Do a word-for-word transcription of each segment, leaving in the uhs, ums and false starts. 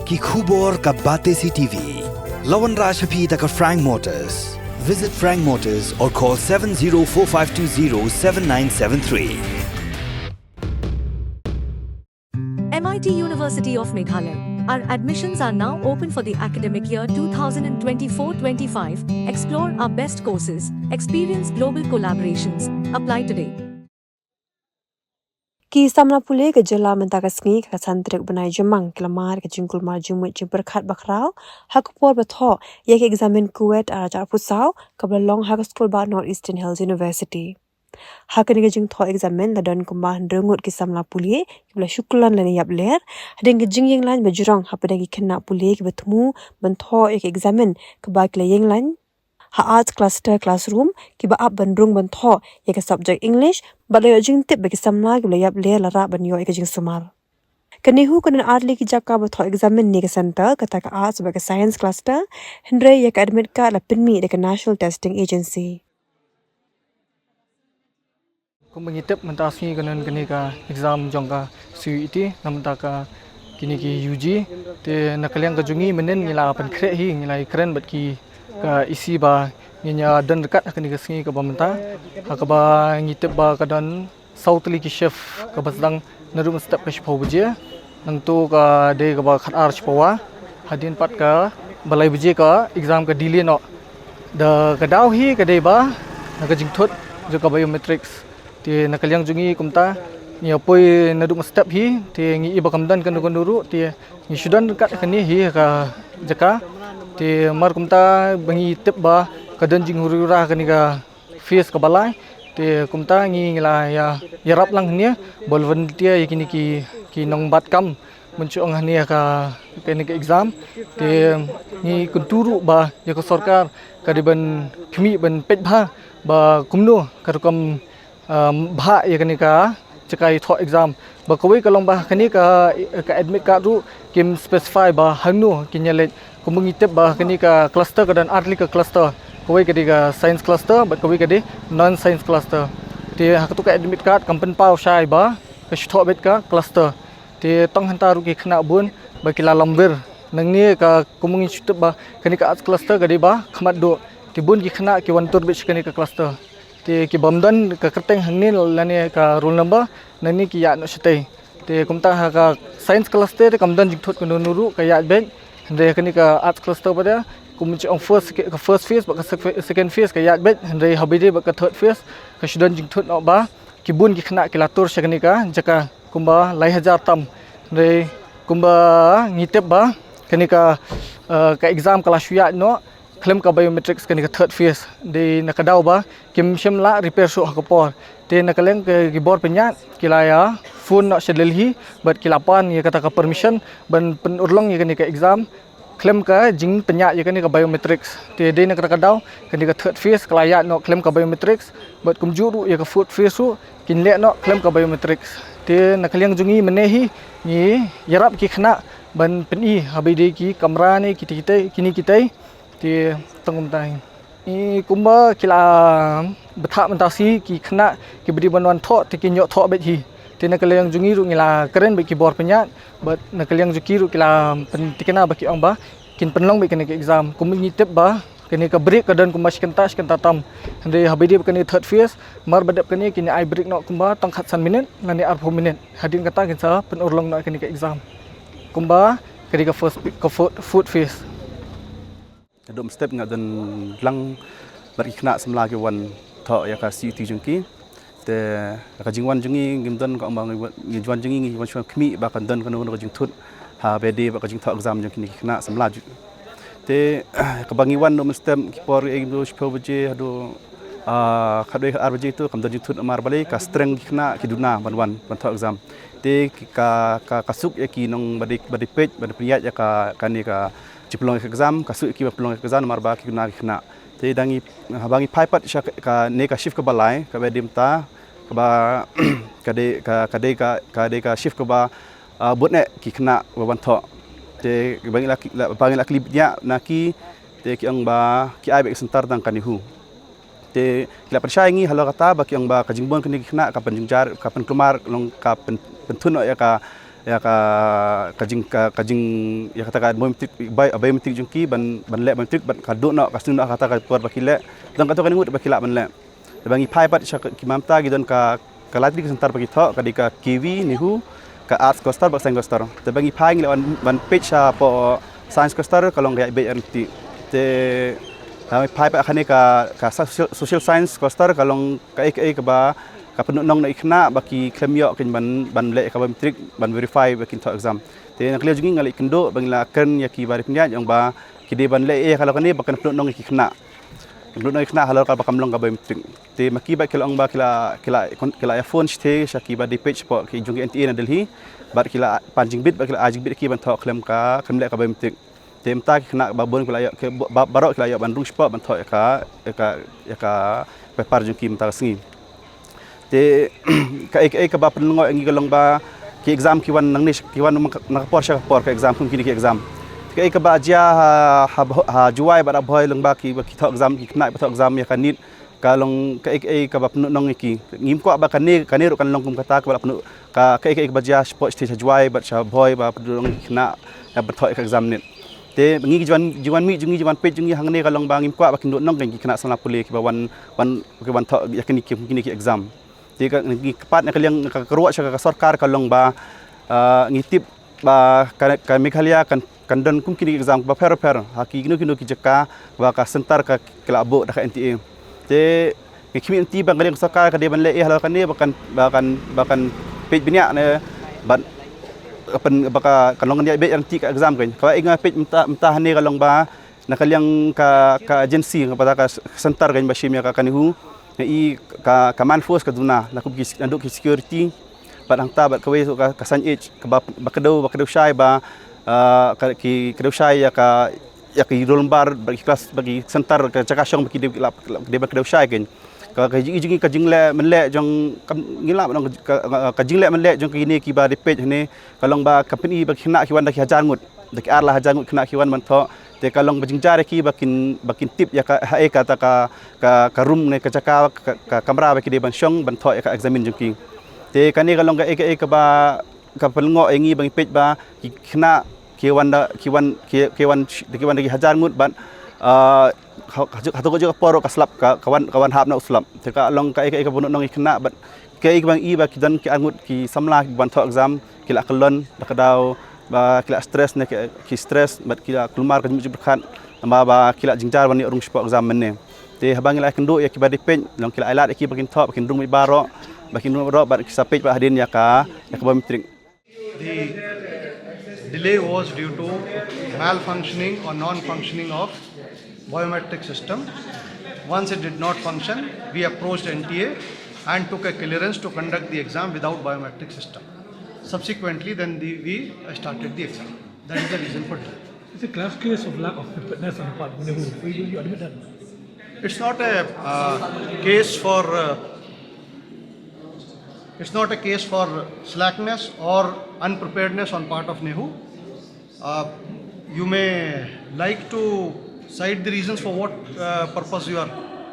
Ki khubor ka Batesi T V. La wanrah sha phi da ka Frank Motors. Visit Frank Motors or call seven zero four five two zero seven nine seven three. M I T University of Meghalaya. Our admissions are now open for the academic year two thousand twenty-four twenty-five. Explore our best courses, experience global collaborations. Apply today. Ki samla pule ka jylla mynta ka sngi ka khatsan tarik bnai Jymmang ki la mad ka jingkulmar jingmut jingpyrkhat bakhraw ha ka por ba thoh ïa ka eksamin KUET ar hajar arphew saw kaba la long ha ka skul bah North Eastern Hills University. Ha kane ka jingthoh eksamin la don kumba hynriew ngut ki samla pule kiba la shu kyllon lane ïap ler hadien ka jingïeng lain ba jrong hapdeng ki khynnah pule kiba thmu ban thoh ïa ka eksamin kaba ki la ïeng lain ha Arts Cluster Classroom kiba ap ban rung ban thoh ïa ka subject English bad la ïoh jingtip ba ki samla kiba la ïap ler la rah ban ïoh ïa ka jingsumar. Ka NEHU ka don artylli ki jaka ba thoh eksamin ne ka center, kata ka Arts bad ka Science Cluster, hynrei ïa ka admit card la pynmih da ka National Testing Agency. Kumba ngi tip mynta sngi ka don kane ka exam jong ka C U E T na mynta ka kine ki U G. Te na ka liang ka jong ngi mynnin ngi la pynkhreh hi, ngi la ïakren bad ki ka E C ba ngin ïa don ryngkat ha kane ka sngi kaba mynta, ha kaba ngi tip ba ka don saw tylli ki shift, kaba sdang naduh mynstep ka shiphew baje, nangta ka dei kaba khatar shiphew wei, hadien pat kaba lai baje ka exam ka delay noh. Da ka daw hi ka dei ba na ka jingthut jong ka biometrics. Te na ka liang jong ngi kumta ngi ïa poi naduh mynstep hi, te ngi i ba kam don kano kano ruh, te ngi shu don ryngkat kane hi ka jaka. Te mar kumta ba ngi tip ba ka don jinghuri hura kane ka phase kaba lai. Te kumta ngi ngi la ïa ïarap lang hangne, bol volunteer ïa kine ki ki nongbat kam mynshwa ong hangne ka kane ka exam. Te ngi kyntu ruh ba ïa ka sorkar ka dei ban khmih ban peit bha ba kumno ka rukom, um, bha ïa kane ka jaka ïathoh exam. Ba kawei ka long ba kane ka, ka admit card ruh kim specify ba hangno kin ïa leit. Kumba ngi tip ba kane ka cluster ka don artylli ka cluster. Kawei ka dei ka science cluster bad kawei ka dei non science cluster. Te ha kato ka admit card kam pynpaw shai ba ka shu thoh beit ka cluster. Te tang hangta ruh ki khynnah bun ba ki la lamwir. Nangne ka kumba ngi shu tip ba kane ka arts cluster ka dei ba khmat duh. Te bun ki khynnah ki wan tur beit sha kane ka cluster. Te ki bym don ka kyrteng hangne lane ka roll number, nangne ki ïaid noh shatei. Te kumta ha ka science cluster te kam don jingthut kano kano ruh, ka ïaid beit. Hynrei kane ka arts cluster pat te, kum jong first, ka first phase bad ka sec-, second phase ka ïaid beit. Hynrei haba ïadei bad ka third phase ka shu don jingthut noh ba ki bun ki khynnah ki la tur sha kane ka jaka kumba lai hajar tam. Hynrei kumba ngi tip ba kane ka, eh, ka exam ka la shu ïaid noh khlem ka biometrics kane ka third phase. Dei na ka daw ba kim shym la repair shuh ha ka por. Te na ka liang ki bor pynïaid ki la ïa phone noh sha Delhi bad ki la pan ïa kata ka permission ban pynurlong ïa kane ka exam khlem ka jingpynïaid ïa kane ka biometrics. Te dei na kata ka daw kane ka third phase ka la ïaid noh khlem ka biometrics bad kumjuh ruh ïa ka fourth phase ruh kin leh noh khlem ka biometrics. Te na ka liang jong ngi mynne hi ngi ïarap ki khynnah ban pyni haba ïadei ki kamra ne kitei kitei, kine kitei. Te tang kumta hi. I kumba ki la bthah mynta shi ki khynnah kiba dei ban wan thoh te kin ïoh thoh beit hi. Te na ka liang jong ngi ruh ngi la kren bad ki bor pynïaid bad na ka liang jong ki ruh ki la pynthikna ba ki ong ba kin pynlong beit kane ka exam. Kumba ngi tip ba kane ka break ka don kumba shi kynta shi kynta tam. Hynrei haba ïadei bad kane third phase, mar ba dep kane kin ai break noh kumba tang khatsan minit lane arphew minit. Hadien kata kin sa pynurlong noh kane ka exam. Kumba ka dei ka first, ka fourth, fourth phase. Haduh mynstep nga don lang bad ki khynnah samla ki wan thoh ïa ka C U E T jong ki. Te ka jingwan jong ngi ngim don ka ong ba ngi wan, ngi wan jong ngi ngi wan shuwa khmih ba kan don kano kano ka jingthut haba ïadei bad ka jingthoh exam jong kine ki khynnah samla ju-, te kaba ngi wan haduh mynstep ki por, eh, haduh shiphew baje haduh, ah, khatwei khatar baje tu kam don jingthut namar balei ka strength ki khynnah ki duna ban wan ban thoh exam. Te ki ka, ka, ka suk ïa ki nong ba dei, ba dei peit, ba dei pynïaid ïa ka, kane ka jingpynlong ïa ka exam, ka suk ïa ki ban pynlong ïa ka exam namar ba ki duna ki khynnah. Te da ngi, haba ngi phai pat sha ka, kane ka shift kaba lai, kaba dei mynta, kaba ka dei ka, ka dei ka, ka dei ka shift kaba, ah, bun eh ki khynnah ba wan thoh. Te ba ngi la, la, ba ngi la kylli bniah na ki, te ki ong ba ki ai beit ka center tang ka NEHU. Te ki la pynshai ïa ngi halor kata ba ki ong ba ka jingbun kine ki khynnah ka pynjynjar, ka pynkulmar, long ka pyn-, pynthut noh ïa ka, ïa ka, ka jing, ka, ka jing, ïa kata ka biometric, bio-, biometric jong ki ban, ban leh biometric, ban ka duh noh, ka sniew noh kata ka por ba ki leh. Tang kato kane ngut ba ki lah ban leh. Te ba ngi phai pat sha ki, mynta ki don ka, ka lai tylli ki center ba ki thoh, ka dei ka KV, NEHU, ka Arts Cluster bad Science Cluster. Te ba ngi phai ngi lah ban, ban peit shapoh Science Cluster ka long ka ïaid beit arti. Te ba ngi phai pat kane ka, ka Social, Social Science Cluster ka long kaei kaei kaba ka pynduhnong na ki khynnah ba ki khlem ïoh kin ban, ban leh ka biometric, ban verify ba kin thoh exam. Te na ka liang jong ngi nga la ïakynduh ba ngi la kren ïa ki ba dei pynïaid ong ba ki dei ban leh ïa ka la kane ba kan pynduhnong ïa ki khynnah. Pynduhnong ïa ki khynnah halor ka ba kam long ka biometric. Te ma ki ba ki la ong ba ki la, ki la, ki la ïa phone shatei sha ki ba dei peit shapoh ki jong ki NTA na Delhi. Bad ki la pan jingbit, bad ki la ai jingbit ki ban thoh khlem ka, khlem leh ka biometric. Te mynta ki khynnah ba bun ki la ïoh, ki ba-, baroh ki la ïoh ban rung spot ban thoh ïa ka, ïa ka, ïa ka paper jong ki mynta ka sngi. Te kaei kaei kaba pynlyngngoh ïa ngi ka long ba ki exam ki wan nangne sh-, ki wan na ka por sha ka por ka exam kum kine ki exam. Te kaei kaba jia ha, ha, ha Jowai bad ha Bhoi long ba ki, ba ki thoh exam, ki khynnah ba thoh exam ïa ka NEET, ka long kaei kaei kaba pynduhnong ïa ki. Ngim kwah ba kane, kane ruh kan long kum kata kaba la pynduh, ka, kaei kaei kaba jia shapoh shatei sha Jowai bad sha Bhoi ba pynduhnong ïa ki khynnah ïa ban thoh ïa ka exam NEET. Te ngi ki jingwan, jingwan mih jong ngi, jingwan peit jong ngi hangne ka long ba ngim kwah ba kin duhnong kin ki khynnah samla pule kiba wan, wan, kiba wan thoh ïa kine ki, kine ki exam. Te ka, ngi kyrpad na ka liang ka, ka ruh sha ka, ka sorkar ka long ba, ah, ngi tip ba ka, ka Meghalaya kan, kan don kum kine ki exam ba pher pher ha kino kino ki jaka ba ka center ka, ki la buh da ka NTA. Te ngi khmih nti ba ka liang sorkar ka dei ban leh ïa halor kane ba kan, ba kan, ba kan peit bniah ne, ba, ba kan, ba ka, kan long kan ïaid beit arti ka exam kan. Kaba ïa nga peit mynta, mynta hangne ka long ba na ka liang ka, ka agency, kaba ka center kan ba shim ïa ka, ka NEHU, nga i ka, ka command force ka duna, naduh ki, naduh ki security, bad hangta bad kawei ka, ka signage, kaba, ba kdew, ba kdew shai ba, ah, ka, ki, kdew shai ïa ka, ïa ki roll number, bad ki class, bad ki center, ka jaka shong ba ki dei, la, la, dei ba kdew shai kan. Ka, ka jing, jing, ka jingleh mynleh jong, kam, ngi lah ban ong ka, ka, ka jingleh mynleh jong kine kiba dei peit hangne, ka long ba company ba ki khynnah ki wan da ki hajar ngut. Da ki ar lai hajar ngut khynnah ki wan ban thoh. Te ka long ba jynjar ïa ki ba kin, ba kin tip ïa ka, haei kata ka, ka, ka room ne ka jaka, ka, ka kamra ba ki dei ban shong ban thoh ïa ka exam jong ki. Te kane ka long kaei kaei kaba, ka pynlyngngoh ïa ngi ba ngi peit ba ki khynnah ki wan da, ki wan, ki, ki wan, ki wan da ki hajar ngut bad, ah, ha, ha, hato ka jaka por ka slap ka, ka wan, ka wan hap na u slap. Te ka long kaei kaei kaba pynduhnong ïa ki khynnah bad kaei kaba ngi i ba ki don ki ar ngut ki samla kiba wan thoh exam ki la kyllon da ka daw ba ki la stress ne ki, ki stress bad ki la kulmar ka jingmut jingpyrkhat namar ba ki la jynjar ban ïoh rung shapoh exam mynne. Te haba ngi la ïakynduh ïa kiba dei peit long ki la ai lad ïa ki ba kin thoh ba kin rung beit baroh, ba kin rung baroh bad ki sa peit ba hadien ïa ka, ïa ka biometric. The delay was due to malfunctioning or non-functioning of biometric system. Once it did not function, we approached N T A and took a clearance to conduct the exam without biometric system. Subsequently, then the, we started the exam. That is the reason for delay. It's a classic case of lack of preparedness on the part of NEHU. Will you admit that? It's not a, uh, case for, uh, it's not a case for slackness or unpreparedness on part of NEHU. Uh, you may like to cite the reasons for what, uh, purpose you are,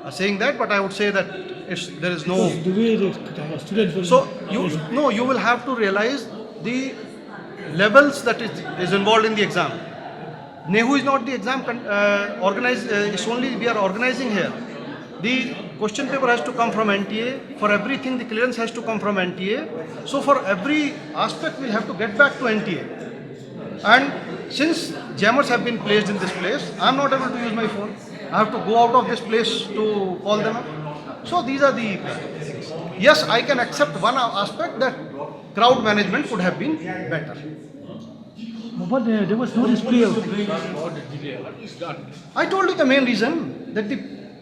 uh, saying that, but I would say that it's, there is no. Because the way the, uh, students will. So you, no, you will have to realize the levels that is, is involved in the exam. NEHU is not the exam con-, uh, organize, uh, it's only we are organizing here. The question paper has to come from N T A. For everything, the clearance has to come from N T A. So for every aspect, we'll have to get back to N T A. And since jammers have been placed in this place, I'm not able to use my phone. I have to go out of this place to call them up. So these are the things. Yes, I can accept one a-, aspect that crowd management could have been better. But, uh, there was no display of. I told you the main reason, that the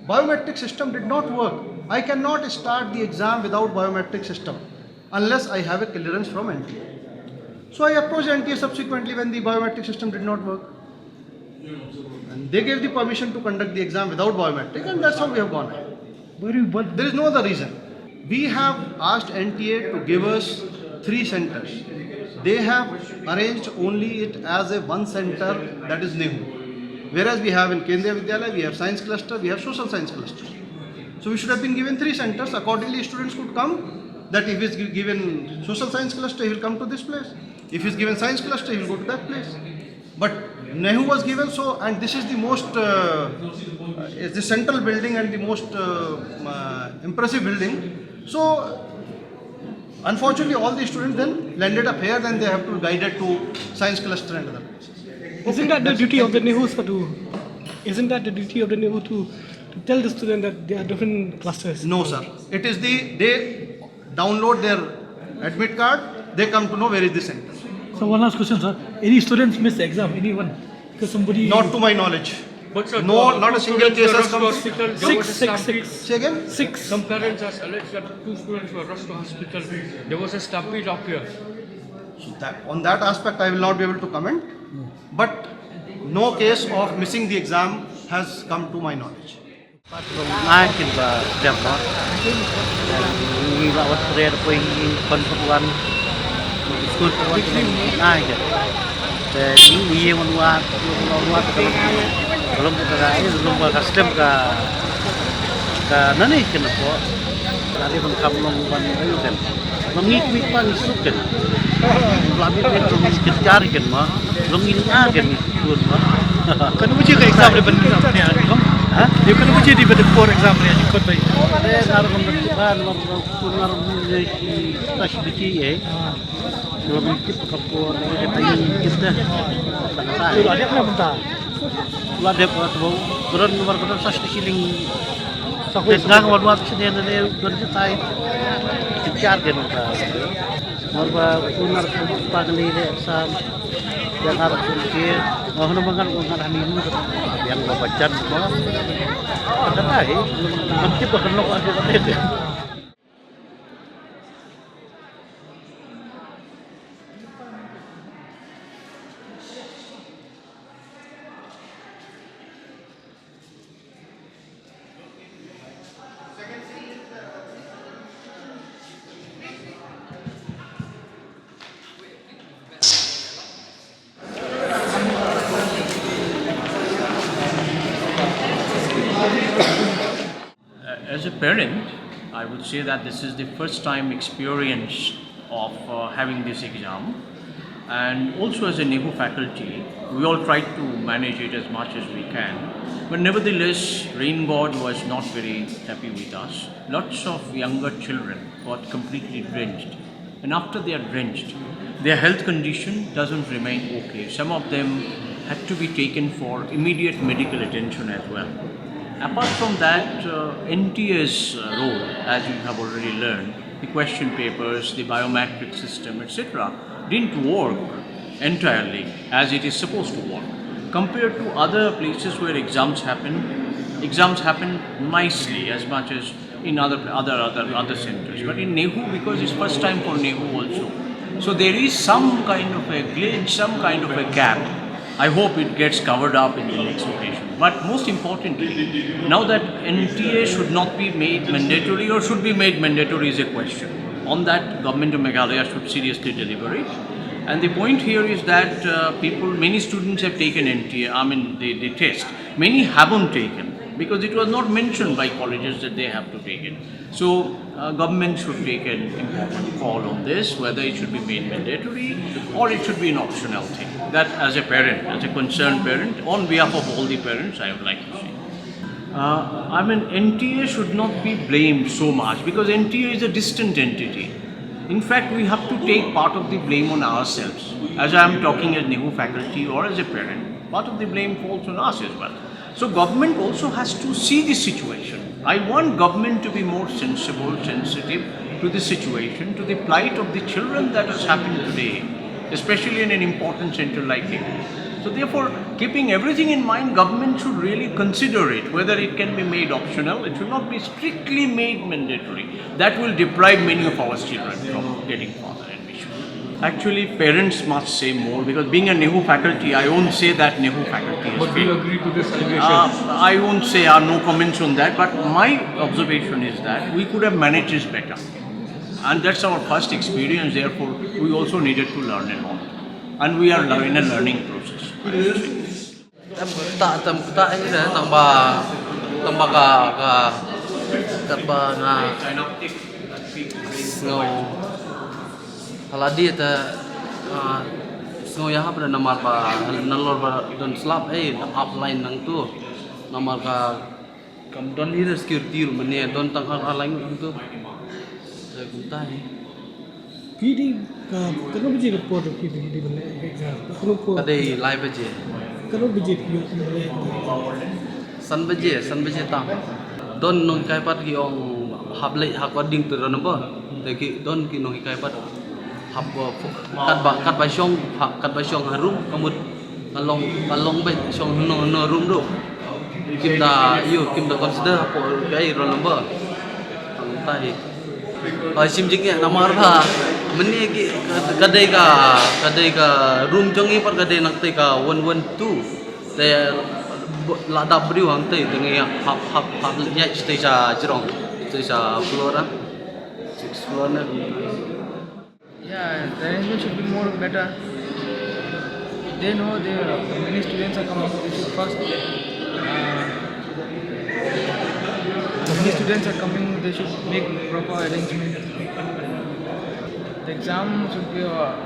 biometric system did not work. I cannot start the exam without biometric system unless I have a clearance from N T A. So I approached N T A subsequently when the biometric system did not work. And they gave the permission to conduct the exam without biometric, and that's how we have gone ahead. But you, but. There is no other reason. We have asked N T A to give us three centers. They have arranged only it as a one center, that is NEHU. Whereas we have in Kendriya Vidyalaya, we have science cluster, we have social science cluster. So we should have been given three centers. Accordingly, students could come, that if he's gi-, given social science cluster, he will come to this place. If he's given science cluster, he will go to that place. But NEHU was given, so, and this is the most, uh, uh, is the central building and the most uh, uh, impressive building. So, unfortunately, all the students then landed up here, then they have to guided to science cluster and other places. Isn't that the duty of the NEHU, sir, to, isn't that the duty of the NEHU to, to tell the student that there are different clusters? No, sir. It is the, they download their admit card, they come to know where is the center. So one last question, sir. Any students miss the exam? Anyone? Because somebody. Not to my knowledge. But sir, No, uh, not a two single students case were has come. Rushed to hospital. There Six, was a six, stampede. six. Say again? Six. Some parents has alleged that two students were rushed to hospital. There was a stampede up here. So that, on that aspect, I will not be able to comment. But no case of missing the exam has come to my knowledge. Pat rong ngai kin ba dep ba. Ni ba wat re ko i kon patuan. Skul patuan ngai ke. Te ni ni ye wan wa wan wa ka long ka long ka ai long ba ka stem ka ka nani kin ko. Ka di ban kam long ban ai kan. Long ni kwi pa ni suk kan. Long ni kwi kar kan ma. Long ni a kan ni kun ma. Kan uji ka exam le ban exam ne ani ko. Ha? Dia kan uji di ban for exam ne ani ko bai. Ada ngar ban ban ngar ban ngar ban ni ki tas biti eh. Kalau mungkin pakai por ni kita kita. Tu ada apa mentah? Lah dia buat tu. Kurang nomor kurang sas di siling. Sakit ngang buat buat sini ada dia kurang cetai. Kejar dia nungka. Marba kunar pagli le sam. Jangan pun ke. Oh nama ngan ngan hani nu. Yang baca semua. Kata tahi. Nanti bakal lo ada. Uh, as a parent, I would say that this is the first time experience of uh, having this exam. And also as a NEHU faculty, we all try to manage it as much as we can. But nevertheless, Rain God was not very happy with us. Lots of younger children got completely drenched. And after they are drenched, their health condition doesn't remain okay. Some of them had to be taken for immediate medical attention as well. Apart from that, uh, N T A's uh, role, as you have already learned, the question papers, the biometric system, et cetera, didn't work entirely as it is supposed to work. Compared to other places where exams happen, exams happen nicely as much as in other other other other centers. But in NEHU, because it's first time for NEHU also, so there is some kind of a glitch, some kind of a gap. I hope it gets covered up in the next occasion. But most importantly, now that N T A should not be made mandatory or should be made mandatory is a question. On that, Government of Meghalaya should seriously deliberate. And the point here is that uh, people, many students have taken N T A, I mean, the, the test. Many haven't taken because it was not mentioned by colleges that they have to take it. So, uh, government should take an important call on this, whether it should be made mandatory or it should be an optional thing. That, as a parent, as a concerned parent, on behalf of all the parents, I would like to say. Uh, I mean, N T A should not be blamed so much because N T A is a distant entity. In fact, we have to take part of the blame on ourselves. As I am talking as NEHU faculty or as a parent, part of the blame falls on us as well. So government also has to see the situation. I want government to be more sensible, sensitive to the situation, to the plight of the children that has happened today, especially in an important center like NEHU. So therefore, keeping everything in mind, government should really consider it, whether it can be made optional. It should not be strictly made mandatory. That will deprive many of our children from getting further admission. Actually, parents must say more because being a NEHU faculty, I won't say that NEHU faculty is But do you failed. Agree to this allegation? Uh, I won't say uh, no comments on that, but my observation is that we could have managed this better. And that's our first experience, therefore, we also needed to learn a lot. And we are lear- in a learning process. Tam kata, tam kata ini dah, tang ba, tang ba ka, ka, tang ba nga, ngau, haladi ta, Ah, sngew ïahap re namar ba nalor ba don slap, eh, da ap line nangtu. Namar ka kam don hi re security ruh mynne, don tang ar ar line nangtu. Te kumta hi. Phi dei ka, katno baje ka por phi dei, dei ban leh exam? Katno por? Ka dei lai baje. Katno baje phi ïoh phi leh? San baje, san baje tam. Don nonghikai pat ki ong hap leit ha ka ding tu don ba. Te ki don ki nonghikai pat hap, uh, katba, katba shong, hap katba shong harum, ka mut ka long, ka long beit shong hano hano room ruh. Kim da, ïoh, kim da consider hapoh ka roll number. Tang tai. Ai, shim jingeh namar ba mynne ki, ka, ka dei ka, ka dei ka room jong ngi pat ka dei nangtei ka one one two. Te la dap briew hangtei te ngi hap, hap, hap ïaid shatei sha jrong, shatei sha floor, ah, sixth floor ne. Yeah, the arrangement should be more better. They know the, the many students are coming, they should first, uh, the many students are coming, they should make proper arrangement. The exam should be a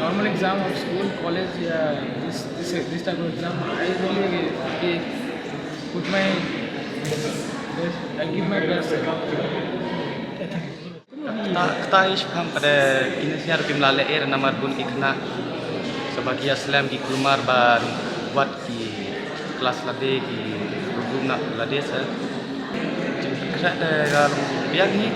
normal exam of school, college, yeah, this, this, this type of exam. I really, really put my best, I give my best. Kata, kata ïa shipang ka dei kine sniar kim lah leh er namar bun ki khynnah. Sa ba ki ïa slem ki kulmar ban wad ki klas lade ki rukom na lade sa. Jingkhreh te ka long biang hi.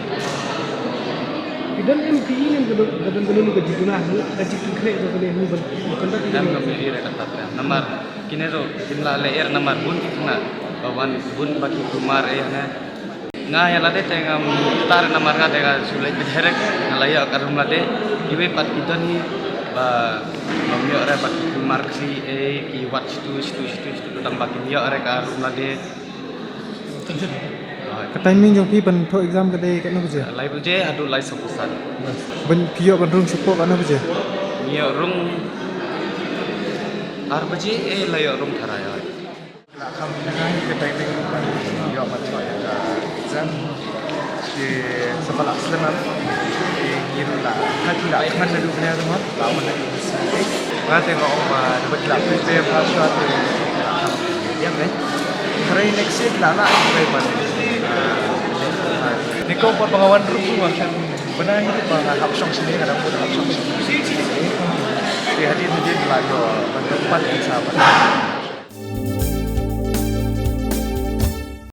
Ki don M P E ne ka don, ka don, ka don ka jingkyrkhu, ka jingkyrkhu ka kane ni ban, ban kata ki em don. Ka M P E re kata te. Namar kine ruh kim lah leh er namar bun ki khynnah. Ba wan bun ba ki kulmar eh ne. Nga ïa lade te ngam tar namar nga te nga shu leit beit direct, nga la ïoh ka room lade. Iwei pat ki don hi ba ngam ïoh re, ba ki mark shi e ki wad shitu shitu shitu shitu tang ba kim ïoh re ka room lade. Ka timing jong phi ban thoh exam ka dei katno baje? Lai baje haduh lai saw phew san. Ban phi ïoh ban rung shapoh katno baje? Ngi ïoh rung ar baje, eh, la ïoh rung tharai. La kham ngai ka timing ban ïoh ban thoh ïa ka exam. Te sa ba la slem am. Te ngi ruh la, ha ki la kham naduh bnai ruh la wan na ka university. Nga te nga ong ba da ba ki la prepare bha shuwa te la kham ïa ngai. Hynrei next year ki la lah prepare ban, ah, ni ko ba nga wan ruh ba kan bnai ba nga hap shong shane, nga dang hap shong shane. Te hadien hadien la ïoh ban dapat sa ban.